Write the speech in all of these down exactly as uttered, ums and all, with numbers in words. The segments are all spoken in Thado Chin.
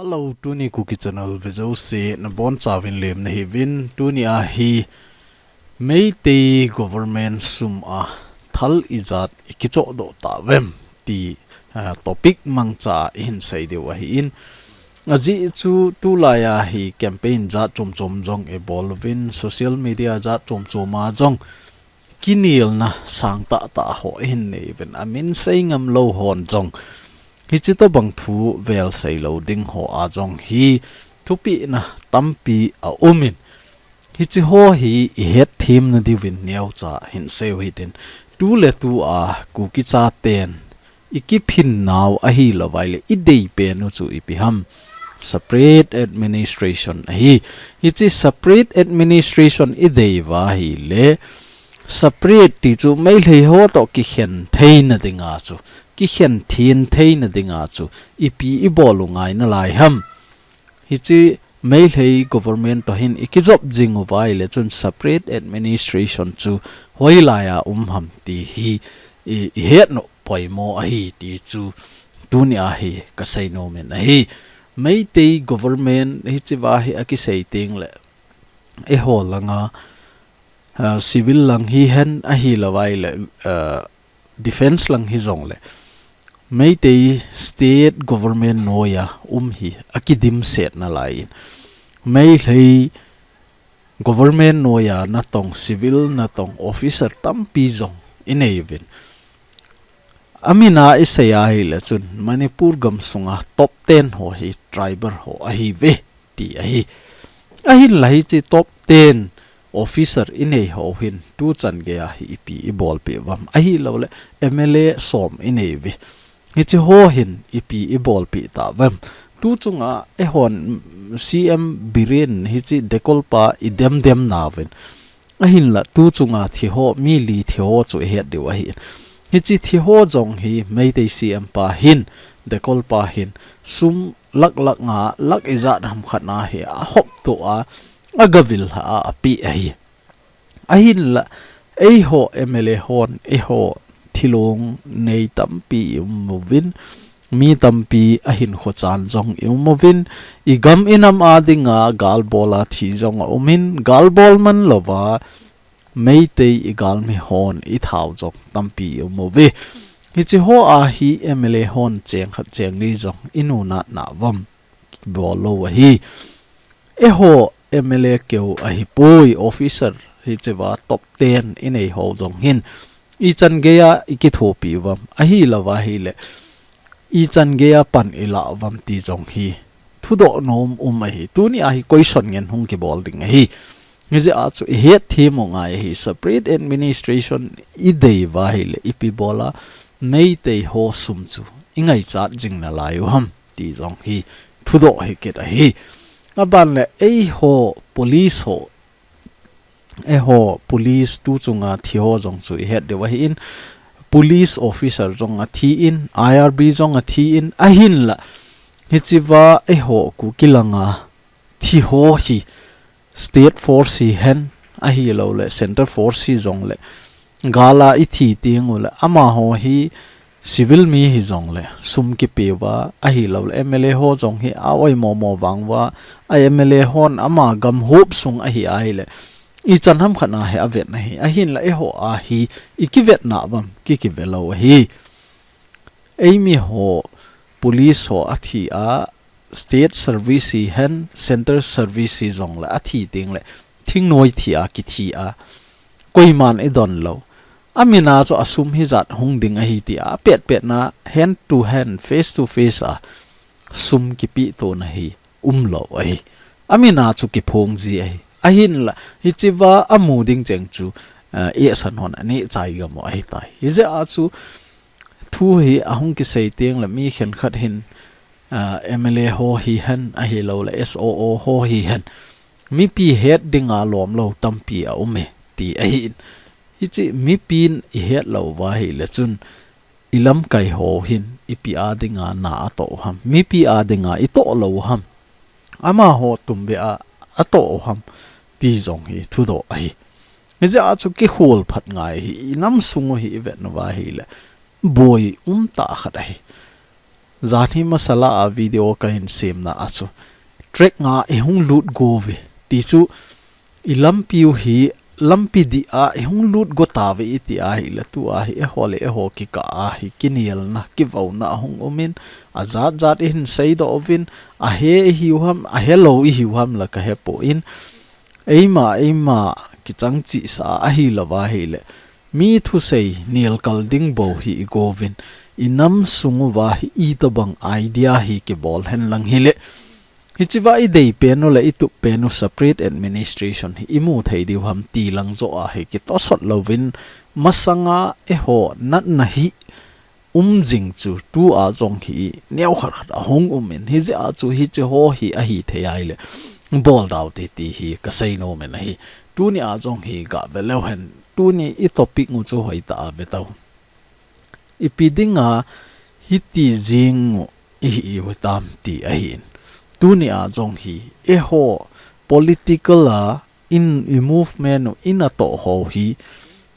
Hello, tuni Kuki Channel vejouse nabonchauvin lemna hiuvin, tuni a hi Meitei government sum a thal ijat ikichohdoh tauvem ti, ah, topic mangcha ihin sei diu ahin. Ajeh chu tulai a hi campaign jat chomchom jong ibol uvin, social media jat chomchom a jong kinelna sangtah tah ho ihin nei uvin, amin seingam lou hon jong hichi tobang thu vel seilou ding ho a jong hi thupehna tampi aumin, hichi ho hi ihet themna diuvin neocha hin seiu hitin, tuletu a Kuki chaten ikiphin nau ahilouva ahile idei pen u chu ipi ham? Separate administration ahi. Hichi separate administration idei uva ahile, separate ti chu Meitei ho toh kikhen theina dinga chu, kikhen then theina dinga chu ipi ibol u ngai nalai ham? Hichi Meitei government toh hin ikijop jing uva ahile chun separate administration chu hoilai a um ham ti hi i, ihet nom poimo ahi ti chu tuni a hi kasei nomin ahi. Meitei government hichi uva hi akisei tengle, eiho langa, ah, civil lang hihen ahilouva ahile, ah, defence lang hijongle, Meitei state government noiya um hi akidimset nalaiyin, Meitei government noiya natong, civil natong officer tampi jong inei uvin. Amin a isei ahile chun Manipur gamsunga top ten ho hi tribal ho ahiuve ti ahi. Ahinla hichi top ten officer inei ho hin tuchan geiya hi ipi ibolpeh uvam? Ahilouleh M L A som inei uve. Hichi ho hin ipi ibolpeh tauvem? Tuchunga eihon, mm, C M Biren hichi Dekolpa idemdem nauvin. Ahinla tuchunga thi ho, mi li thi ho chu ihet diu ahi. Hichi thi ho jong hi Meitei C M pa hin, Dekolpa hin, sum lakh lakh nga, lakh ijat ham khat na hi ahop to a, agavil lha a, apeh ahi. Ahinla, eiho M L A hon, eiho thilong nei tampi ium uvin, mi tampi ahinkho chan jong ium uvin, igam inam a dinga galbol a thi jong aumin, galbol man louva, Meitei igalmi hon ithao jong tampi ium uve. Hichi ho a hi M L A hon cheng khat cheng ni jong inunat nauvam? Kibol lou ahi. Eiho M L A keu ahipoi, officer hichi uva top ten inei ho jong hin ichan geiya ikithopi uvam? Ahilouva ahile ichan geiya pan ilah uvam ti jong hi thudoh nom um ahi. Tuni a hi question ngen hung kibol ding ahi. Hijeh a chu ihet them u ngai ahi, separate administration idei uva ahile ipi bol a Meitei ho sum chu ingaichat jing nalai u ham ti jong hi thudoh hikit ahi. Aban le eiho police ho, eiho police tuchunga thi ho jong chu ihet diu ahin, police officer jong athin, I R B jong athin, ahinla hichi uva eiho Kuki langa thi ho hi state force hihen, ahilouleh center force hijongle, gal a ithi tenguleh amaho hi civil mi hijongle sum kipe uva, ahilouleh M L A ho jong hi a-oimo mo vang uva, a M L A hon ama gam hop sung ahi ahile ichan ham khat na hi avet ahi. Ahinla eiho a hi ikivet nauvam? Ki, kive lou ahi. Eimi ho, police ho athi a, state service hihen, center service hijongle athi tengle thingnoi thi a kithi a, koiman idon lou. Amin a chu asum hijat hung ding ahi tia apetpetna hand to hand, face to face a sum kipeh tona hi umlou ahi. Amin a chu kiphong ji ahi. Ahinla hichi uva amu ding cheng chu, ah, eisan hon aneh chai gam u ahitai. Hijeh a chu thu hi ahung kisei tengle mi khenkhat hin, ah, M L A ho hihen, ahilouleh S O O ho hihen, mipi het dinga lom lou tampi aume ti ahin. Hichi mipin ihet louva ahile chun ilamkai ho hin ipi a dinga na atoh u ham, mipi a dinga itoh lou u ham, amaho tumbeh a atoh u ham ti jong hi thudoh ahi. Hijeh a chu kikhol phat ngai ahi. Inam sung u hi ivet uva ahile boi umtah khat ahi. Janhi masala a video kahin semna a chu track nga ihung lut go uve. Ti chu i lampi u hi lampi dih a ihung lut go tauve iti ahile tua hi eiho le eiho kikah a hi kinelna, kivauna ahung umin, ajat jat ihin seidoh uvin, ahe ihiu ham, ahelou ihiu ham la kahepon, eima, eima kichang chihsa ahilou va ahile, mi thusei nelkal ding bou hi i go uvin, i nam sung uva hi itobang idea hi kibol hen lang hile, hichea i dei pen u le i tup pen u separate administration hi i mu thei diu ham ti lang joh a hi kitosot louvin, masanga eiho natna hi um jing chu tua jong hi neokhat khat ahung umin, hijeh a chu hiche ho hi ahi thei ahile bol dau te ti hi kasei nomin ahi. Tunia jong hi gave leu hen, tuni i topic u chu hoitah a ve tau. Ipi dinga hiti jing u ihiu hitam ti ahin. Tunia jong hi eiho political a in, i movement u in atoh ho hi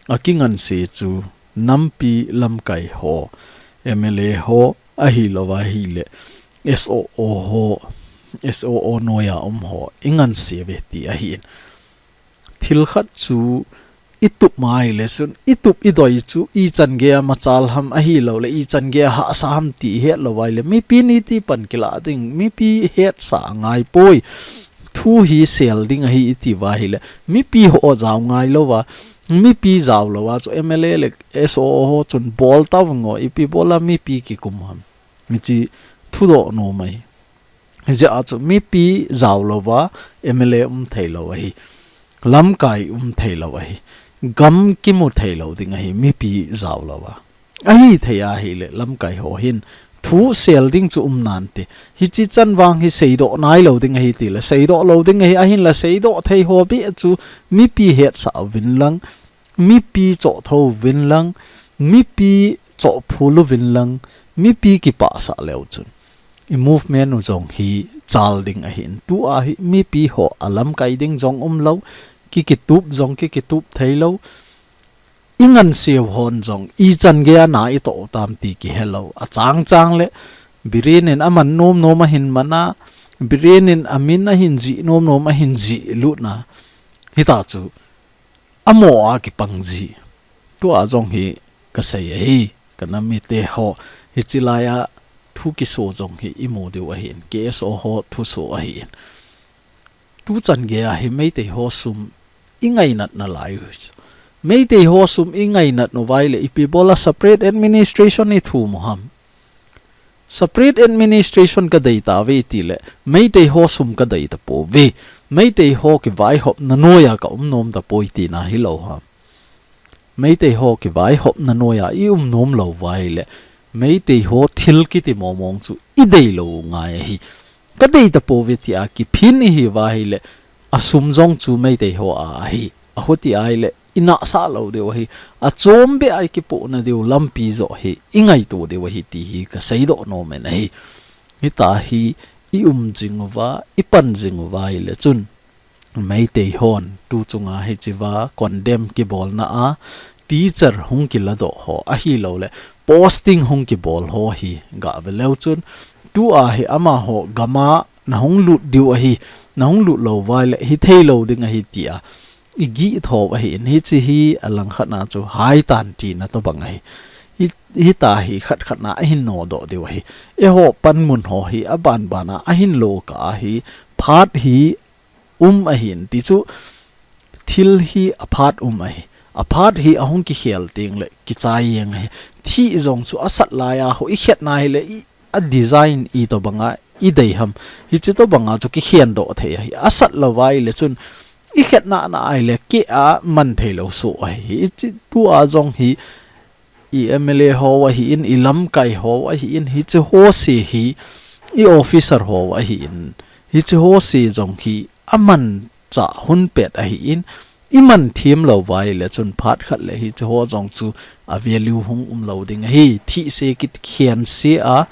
akinganse chu nampi lamkai ho, M L A ho, ahilou va ahile S O O ho, S O O noiya um ho i nganse uve ti ahin. Thil khat chu i tup mai le chun, i tup i doi chu ichan geiya machal ham ahilou le ichan geiya hahsa ham ti i hetlou va ahile, mipi niti pan kilah ding, mipi hetsah angai poi. Thu hi sel ding ahi iti va ahile, mipi ho jao ngai lou va, mipi jao lou va chu M L A le S O O ho chun bol tauvingo, ipi bola mipi kikum ham. Hiche thudoh nom ahi. Hijeh a chu mipi jao lou va M L A um thei lou ahi. Lamkai um thei lou ahi. Gam kimu thei lou ding ahi, mipi jao lou va. Ahi thei ahile lamkai ho hin thu sel ding chu um nante. Hiche chan vang hi seidoh nai lou ding ahi ti le seidoh lou ding ahi, ahinla seidoh thei ho beh chu mipi hetsah uvin lang, mipi chohthou uvin lang, mipi chohphul uvin lang, mipi kipahsah leu chun i movement u jong hi chal ding ahin. Tua hi mipi ho alamkai ding jong umlou, ki kitup jong ki kitup thei lou. I nganse u hon jong ichan geiya na i toh u tam ti kihelou. Achang chang le Biren in aman nom nom ahin man a, Biren in amin ahin jih nom nom ahin jih lut na. Hita chu amo a kipang ji. Tua jong hi kasei ahi, ka nam mite ho, hiche laiya thu kiso jong hi i mu diu ahin, K S O ho thuso ahin. Tuchan geiya hi Meitei ho sum i ngainat nalai u. Meitei ho sum i ngainat nau vai le ipi bola separate administration i thum u ham. Separate administration ka dei tauve ti le, Meitei ho sum ka dei tapouve. Meitei ho kivaihopna noiya ka um nom tapoi tina hilou ham. Meitei ho kivaihopna noiya i um nom lou vai le, Meitei ho thil kiti momong chu i dei lou ngai ahi. Ka dei tapouve tia kiphin i hi vai le, a sum jong chu Meitei ho a ahi. A hoti ai le, i nahsah lou diu ahi. A chom beh a i kipohna diu lampi joh hi i ngaito diu ahi ti hi ka seidoh nom in ahi. Hita hi i um jing uva, i pan jing uva ahile chun Meitei hon tu chunga hichea condemn kibolna a teacher hung kiladoh ho ahilou le posting hung kibol ho hi gave leu chun tua hi amaho gam a na hung lut diu ahi, na hung lut lou vai le hithei lou ding ahi tia i gih thou ahin, hiche hi a langkhat na chu haitan tina tobang ahi. Hi, hita hi khat khat na ahin nodoh diu ahi. Eiho panmun ho hi aban ban a ahin lo kah ahi, phat hi um ahin, ti chu thil hi aphat um ahi. Aphat hi ahung kikhel teng le kichai jeng ahi. Thih jong chu asat laiya ho i khetna hile i a design itobang a i dei ham, hiche tobang a chu kikhen doh thei ahi. Asat lou vai le chun i khetna na ahile keh a man thei lou soh ahi. Hiche tua jong hi i M L A ho ahin, i lamkai ho ahin, hiche ho se hi i officer ho ahin, hiche ho se jong hi aman cha hun pet ahin, i man thim lou vai le chun phat khat le hiche ho jong chu a value hung um lou ding ahi. Thih se kikhen se a,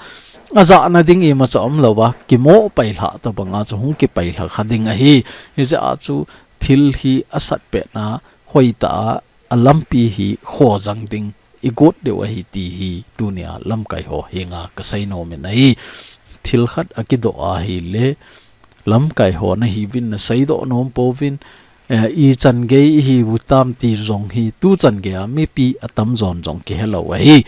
ajahna ding imacha um lou va, kimoh pailha tobang a chu hung kipailha kha ding ahi. Hijeh a chu thil hi asat petna hoitah a, a lampi hi khojang ding i got diu ahi ti hi tunia lamkai ho henga ka seinom in ahi. Thil khat a kidoh ahile lamkai ho nahiuvin na seidoh nom pouvin, eh, ichan gei ihiu tam ti jong hi tuchan gei a mipi atamjon jong kihelou ahi.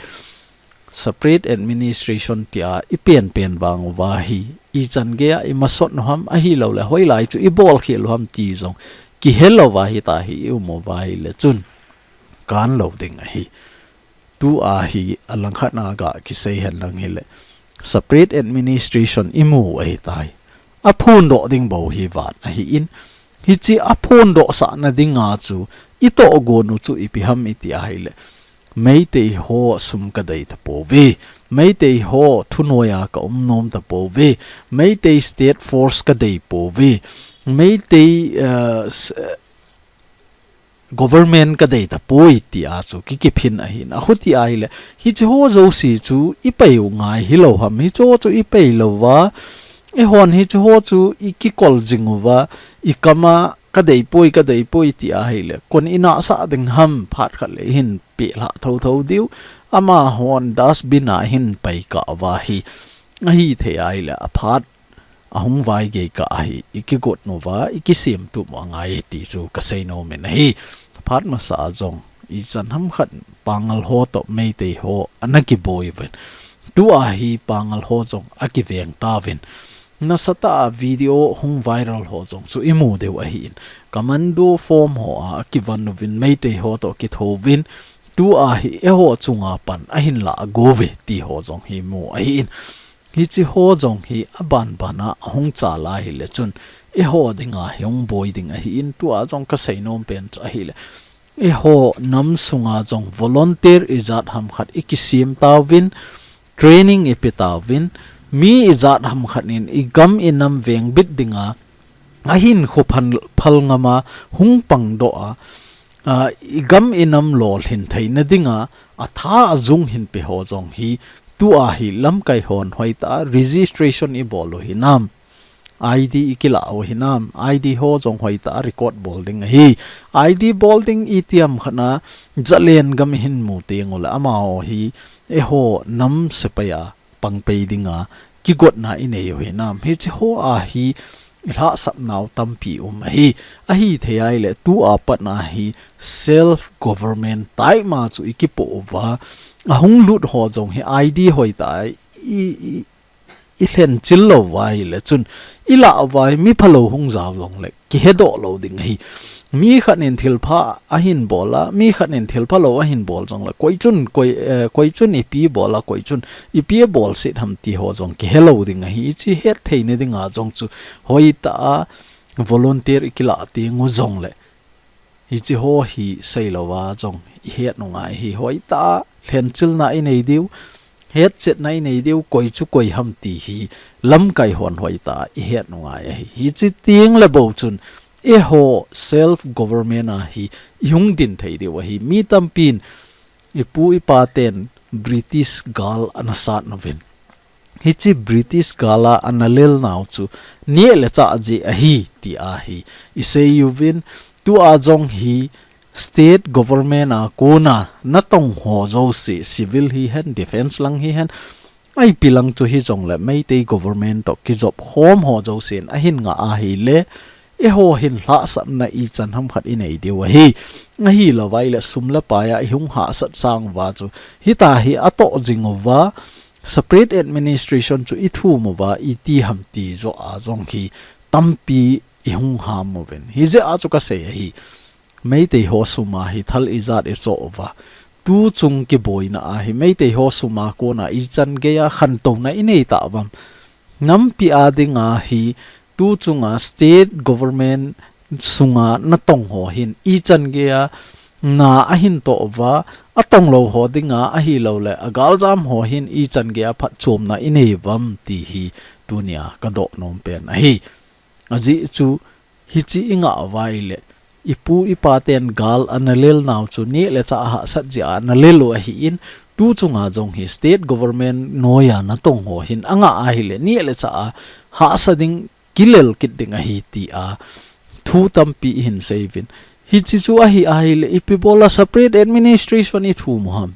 Separate administration tia i penpen vang uva hi ichan gei a i masot u ham ahilouleh hoilai chu i bolkhel u ham ti jong kihelou va hita hi i um uva ahile chun kanlou ding ahi. Tua hi alangkhat na ga kisei henlang hile separate administration i mu ahitai. Aphondoh ding bou hi vat ahin, hiche aphondoh sahna dinga chu i tohgon u chu ipi ham iti ahile, Meitei ho sum ka dei tapouve, Meitei ho thunoiya ka um nom tapouve, Meitei State Force ka dei pouve, Meitei, eh, s-, eh, government ka dei tapoi tia chu kikiphin ahin. Akhuti ahile hiche ho jouse chu i pei u ngai hilou ham, hiche ho chu i pei louva, eihon hiche ho chu i kikol jing uva, i kama ka dei poi, ka dei poi ti ahile kon i nahsah ding ham, phat khat le hin pehlhah thotho diu, amahon dustbin a hin pei kah uva hi ahithei ahile aphat ahung vaigei kah ahi, i kigot uva i kisemtup u angai ti chu ka seinom in ahi. Phat masa a jong ichan ham khat Pangal ho toh Meitei ho ana kiboi uvin, tua hi Pangal ho jong akiveng tauvin, nasatah a video hung viral ho jong chu i mu diu ahin, commando form ho a akivon uvin Meitei ho toh kithouvin, tua hi eiho chunga pan ahin lah gouve ti ho jong hi mu ahin. Hiche ho jong hi abanban a ahung chal ahile chun eiho dinga hi hung boi ding ahin, tua jong ka seinom pen chu ahile eiho nam sunga jong volunteer ijat ham khat i kisem tauvin, training i pe tauvin, mi ijat ham khat in i gam i nam vengbit dinga ahinkho phal, phal ngam a hung pangdoh a, a, i gam i nam lolhin theina dinga atha ajung hin pe ho jong hi tua hi lamkai hon hoitah a registration i bol u hinam, I D i kilah u hinam, I D ho jong hoitah a record bol ding ahi. I D bol ding iti ham khat na, Zalen gam i hin mu teng ule amaho hi eiho nam sepai a pangpei dinga kigotna i nei u hinam, hiche ho a hi i lhahsapnau tampi um ahi. Ahithei ahile tua pat na hi self government taima chu i kipoh uva, ahung lut ho jong hi I D hoitah a i, i, i lhenchil lou uva ahile chun i lah uva hi mi phalou hung jao jongle kihedoh lou ding ahi. Mi khat in thilpha ahin bol a, mi khat in thilphalou ahin bol jongle koi chun, koi, eh, koi chun ipi bol a, koi chun ipi abol set ham ti ho jong kihelou ding ahi. Hiche hetthei na dinga jong chu hoitah a volunteer i kilah teng u jongle hiche ho hi seilouva jong i het u ngai ahi. Hoitah a lhenchilna i nei diu, hetchetna i nei diu, koi chu koi ham ti hi lamkai hon hoitah a i het u ngai ahi. Hiche teng le bou chun eiho self government a hi i hung din thei diu ahi. Mi tampin i pu i pa ten British gal ana sat uvin, hiche British gal a ana lel nau chu neh le chah jeh ahi ti ahi i sei uvin, tua jong hi state government a kona natong ho jouse, civil hihen, defence lang hihen, ipi lang chu hijongle Meitei government toh kijop khom ho jousen ahin ngah ahile eiho hin lhahsapna ichan ham khat i nei diu ahi. Ahilouva ahile sum le pai a i hung hahsat sang uva chu hitia hi atoh jing uva, separate administration chu i thum uva iti ham ti joh a jong hi tampi i hung ham uvin. Hijeh a chu ka sei ahi. Meitei ho sum a hi thal ijat i choh uva, tuchung kiboina a hi Meitei ho sum a kona ichan gei a khantouna i nei tauvam? Nampi a dinga hi tuchunga state government sunga natong ho hin ichan gei a na ahin toh uva, atong lou ho dinga ahilouleh agaljam ho hin ichan gei a phatchomna i nei uvam ti hi tunia ka doh nom pen ahi. Ajeh chu hiche i ngah uva ahile i pu i pa ten gal ana lel nau chu neh le chah a hahsat jeh a ana lel u ahin, tuchunga jong hi state government noiya natong ho hin angah ahile neh le chah a hahsa ding, kilel kit ding ahi tia thu tampi i hin sei uvin. Hiche chu ahi ahile ipi bol a separate administration i thum u ham?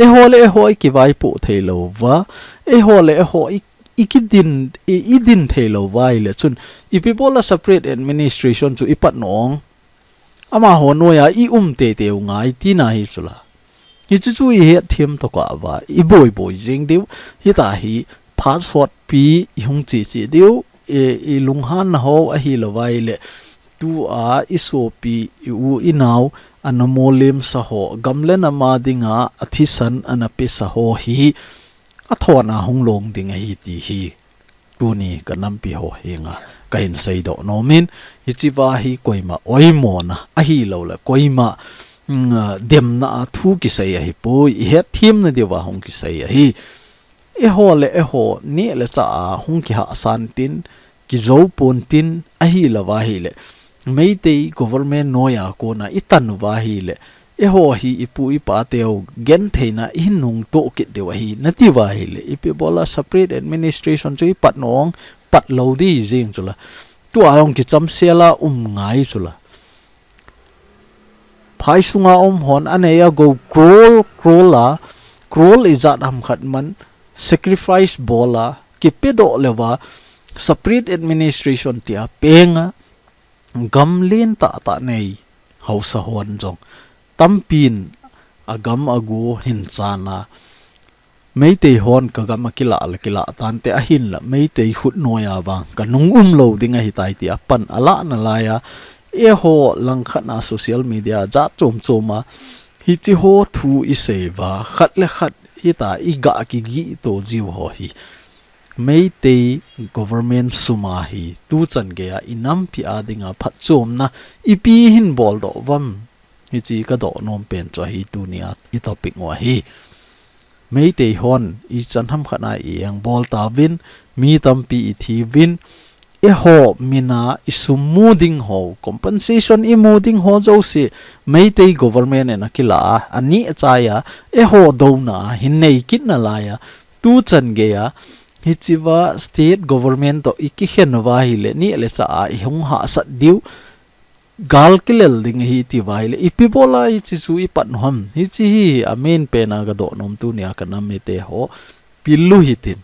Eiho le eiho i kivaipoh thei lou va, eiho le eiho i, i kidin, i, i din thei lou va ahile chun, ipi bola separate administration chu i pat nong. Amaho noiya i um teitei u ngai tina hi chula. Hichu chu i hetthem tokah va, i boiboi jeng diu, hita hi phat sotpi i hung cheche diu, e, i lunghanna ho ahilou va ahile, tua i sopi, i u i nao, ana molemsa ho, gam le nam a dinga, a thisan ana pesa ho hi, a thon a hung long ding ahi ti hi. Tuni ka nampi ho henga, ka hin seidoh nom in, hichi va hi koima oimona, ahilou le, koima, mm, demna a thu kisei ahipoi, i hetthem na diu va hung kisei ahi. Eiho le eiho, neh le chah a hung kihahsan tin, kijou pon tin, ahilou va ahile, Meitei government noiya kona i tan u va ahile, eiho hi i pu i pa teu gentheina i hin nung toh kit diu ahi, nati u va ahile, ipi bola separate administration chu i pat nong, pat lou di jeng chula. Tua jong kichamsel a um ngai chula. Phai sunga um hon anei a go crore, crore a, crore ijat ham khat man sacrifice bol a, kipedoh leuva separate administration tia peng a, gam len tahtah nei haosa hon jong tampin a gam a go hin chan a, Meitei hon ka gam a kilah le kilah tante ahinla, Meitei khut noiya vang ka nung um lou ding ahitai tia pan a lah nalai a, eiho langkhat na social media jat chom chom a, hichi ho thu i sei uva, khat le khat hita i ga kigih to jiu ho hi. Meitei government sum a hi, tuchan gei a i nampi a dinga phatchomna ipi hin boldoh uvam. Hichi ka doh nom pen chu ahi tunia i topic u ahi. Meitei hon ichan ham khat na i engbol tauvin, mi tampi i thi uvin, eiho min a i sum mu ding ho, compensation i mu ding ho jouse, Meitei government in a kilah a, aneh achai a, eiho douna a hin nei kit nalai a, tuchan gei a, hichi va state government toh i kikhen uva ahile, neh le chah a i hung hahsat diu, gal kilel ding ahi ti uva ahile, ipi bola hichi chu i pan u ham. Hichi hi a main pen a ka doh nom tunia ka nam mite ho, pil u hitin.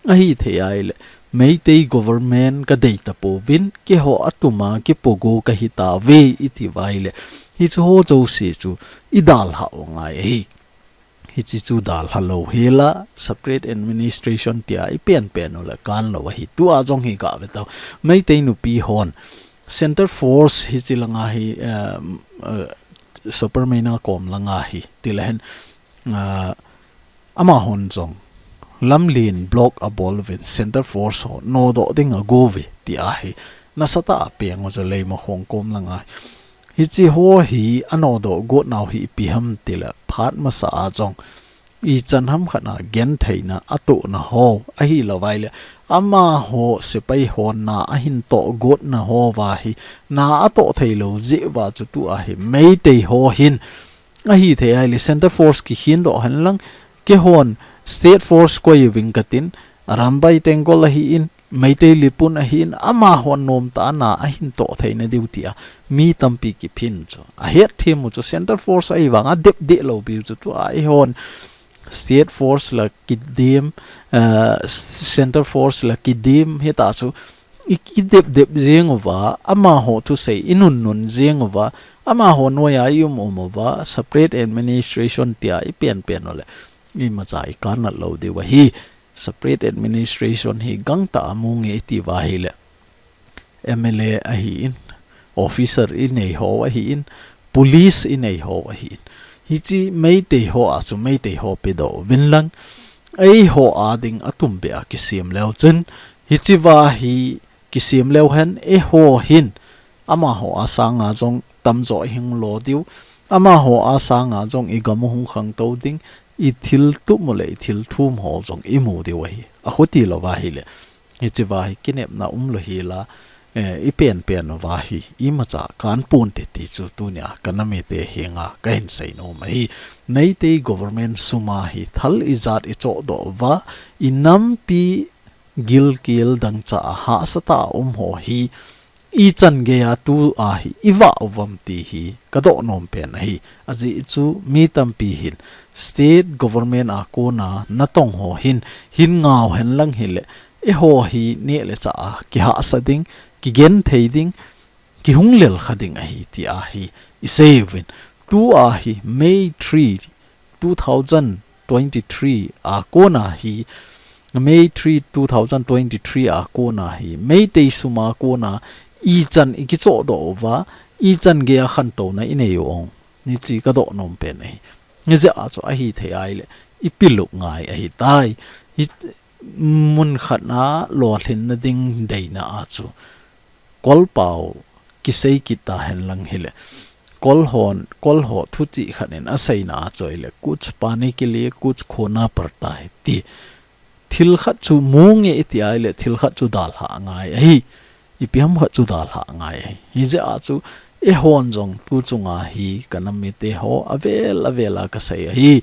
Ahithei ahile, Meitei government ka dei tapouvin, keiho a tum a kipogo ka hi tauve i ti uva ahile, hichi ho jouse chu i dalha u ngai ahi. Hichi chu dalha lou hela, separate administration tia i pen pen u le kan lou ahi. Tua jong hi ga ve tau. Meitei nupi hon, Center Force hichi langa hi, um, uh, Super Meina kom langa hi, ti le hen, uh, amahon jong, Lamlin block a bol uvin Center Force ho nodoh ding a go uve, ti ahi. Nasatah a peng u chu Leimakhong kom langa hi. Hichi ho hi a nodoh got nau hi ipi ham ti le phat masa a jong ichan ham khat na gentheina a tohna ho ahilou vai le amaho sepai hon na a hin toh gotna ho uva hi na a toh thei lou jeh uva chu tua hi Meitei ho hin ahithei ahile Center Force kikhin doh hen lang keihon State Force koi uving katin Arambai Tenggol ahin Meitei Leepun ahin, amahon nomtah a na a hin toh theina diu tia mi tampi kiphin chu. A hetthem u chu Center Force ahi vang a dep deh lou piu chu tua eihon State Force la kidem, eh, Center Force la kidem hita chu i kidep dep jeng uva, amaho thusei i nun nun jeng uva, amaho noiya i um um uva, separate administration tia i pen pen u le imacha i kan nat lou diu ahi. Separate administration hi gangtah a mu nge i ti uva ahile M L A ahin, officer i nei ho ahin, police i nei ho ahin. Hichi Meitei ho a chu Meitei ho pedoh uvin lang, eiho a ding a tum beh a kisem leu chun, hichi uva hi kisem leu hen, eiho hin amaho a sanga jong tamjo i hung lo diu, amaho a sanga jong i gam u hung khangtou ding, i thil tup u le i thil thum ho jong i mu diu ahi. A khuti lou uva ahile, hichi uva hi kinepna um lou hela, eh, i pen pen uva hi imacha kan ponte ti chu tunia ka nam mite henga ka hin sei nom ahi. Meitei government sum a hi thal ijat i chohdoh uva, i nampi gilkel dangchah a hahsatah a um ho hi ichan geiya tua hi ivah uvam ti hi kadoh nom pen ahi. Ajeh chu mi tampi hin state government a kona natong ho hin, hin ngau henlang hileh, eiho hi neh le chah a kihahsa ding, kigenthei ding, kihung lelkha ding ahi tia hi isei uvin. Tua hi May three, two thousand twenty-three a kona hi, May three, two thousand twenty-three a kona hi, Meitei sum a kona ichan ikichohdoh uva, ichan geiya khantouna inei u ong, hichi kadoh nom pen ahi. Hijeh a chu ahithei ahileh, ipiluk ngai ahitai. Hi, mun khat a lolhinna ding deina a chu, Kolpau kisei kit ta henlang hileh, Kol hon, Kol ho thuchih khat in aseina a chu ahileh, कुछ पाने के लिए कुछ खोना पड़ता है ti. Thil khat chu mu nge iti ahileh, thil khat chu dalha ngai ahi. Ipi ham khat chu dalha ngai ahi. Hijeh a chu eihon jong tu chunga hi kanam mite ho avel avel a kasei ahi.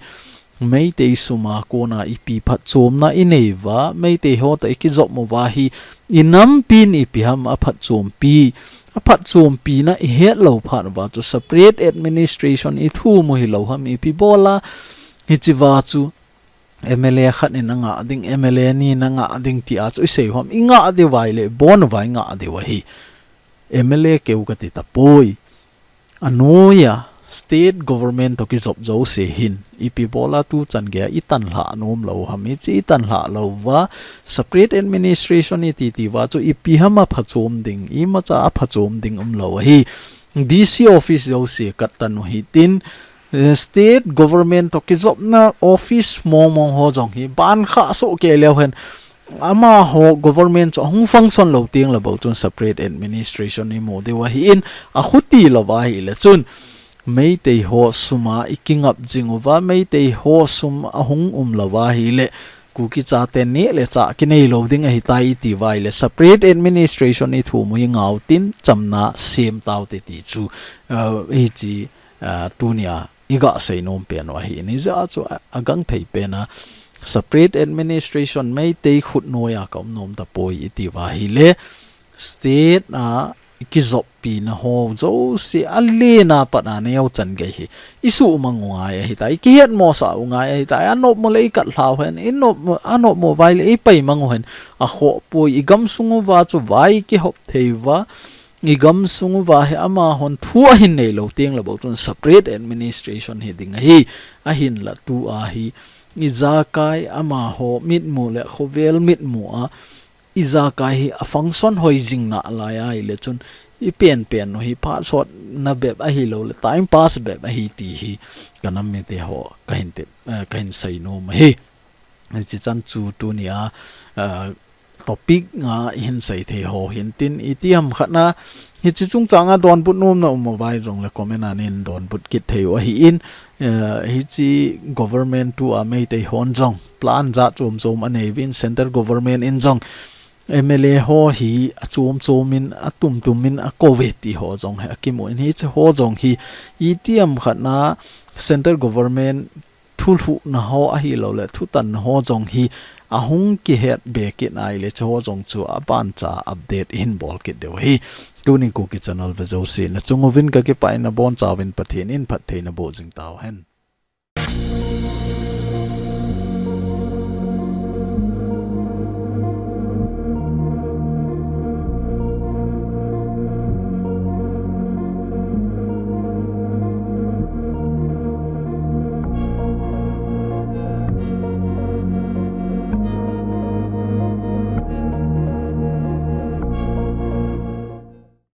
Meitei sum a kona ipi phatchomna inei uva, Meitei ho toh ikijop uva hi, inampin ipi ham aphatchompi, aphatchompina ihet lou phat uva chu separate administration ithum u hilou ham, ipi bol a, hichi uva chu M L A khat in angah ding, M L A ni in angah ding tia chu isei u ham, ingah diu ahileh, ibon uva ingah diu ahi. M L A keu kati tapoi. Anoiya, state government toh kijop jouse hin, ipi bol a tu chan geiya itanlhah nom lou ham, hichi itanlhah lou uva, separate administration iti ti uva chu ipi ham aphachom ding, imacha aphachom ding umlou ahi. D C office jouse kat tan u hitin, eh, state government toh kijopna office mong mong ho jong hi, ban khah soh kei leu hen, amaho government chu ahung function lou teng le bou chun separate administration imu diu ahin, akhuti lou va ahileh chun, Meitei ho sum a ikingap jing uva, Meitei ho sum ahung um lou va ahileh, Kuki chate neh le chah kinei lou ding ahitai iti uva ahileh, separate administration ithum u hi ngau tin, chamna sem tau te ti chu, uh, hichi, uh, tunia iga sei nom pen u ahi. Hijeh a chu a, agangthei pen a separate administration Meitei khut noiya ka um nom tapoi iti uva ahileh, state a ikijoppina ho jouse alen a pat a neo chan gei hi isuhmang u ngai ahitai, ikihetmosah u ngai ahitai, anop mu leh ikatlhau hen, inop mu, anop mu uva ahileh ipaimang u hen, akhoh poi. Igamsung uva chu vai kihop thei uva, igamsung uva hi amahon thu ahin nei lou teng le bou chun separate administration hiding ahi. Ahinla tua hi ijakai amaho mitmu le khovel mitmu a ijakai hi afunction hoi jing nalai ahileh chun, ipen pen u hi phat sotna bep ahilou leh, time pass bep ahi ti hi kanam mite ho kahin tep, eh, kahin sei nom ahi. Hichi chan chu tunia, eh, topic nga ihin sei thei ho hintin, iti ham khat a, hichi chungchang a donbut nomna um uva ahijong leh comment a neidonbut kit thei u ahin, eh, hichi government tua Meitei hon jong plan jat chom chom anei uvin, central government in jong M L A ho hi achom chom in, atum tum in akou ve ti ho jong hi akimu in, hichi ho jong hi iti ham khat a central government thulhuhna ho ahilou leh thutanna ho jong hi ahung kihet be kit ahileh, hichi ho jong chu aban cha update ihin bol kit diu ahi. Tuni Kuki channel ve jouse nachung uvin kakipah in, nabonchauvin Pathen in phatthei naboh jing tauhen.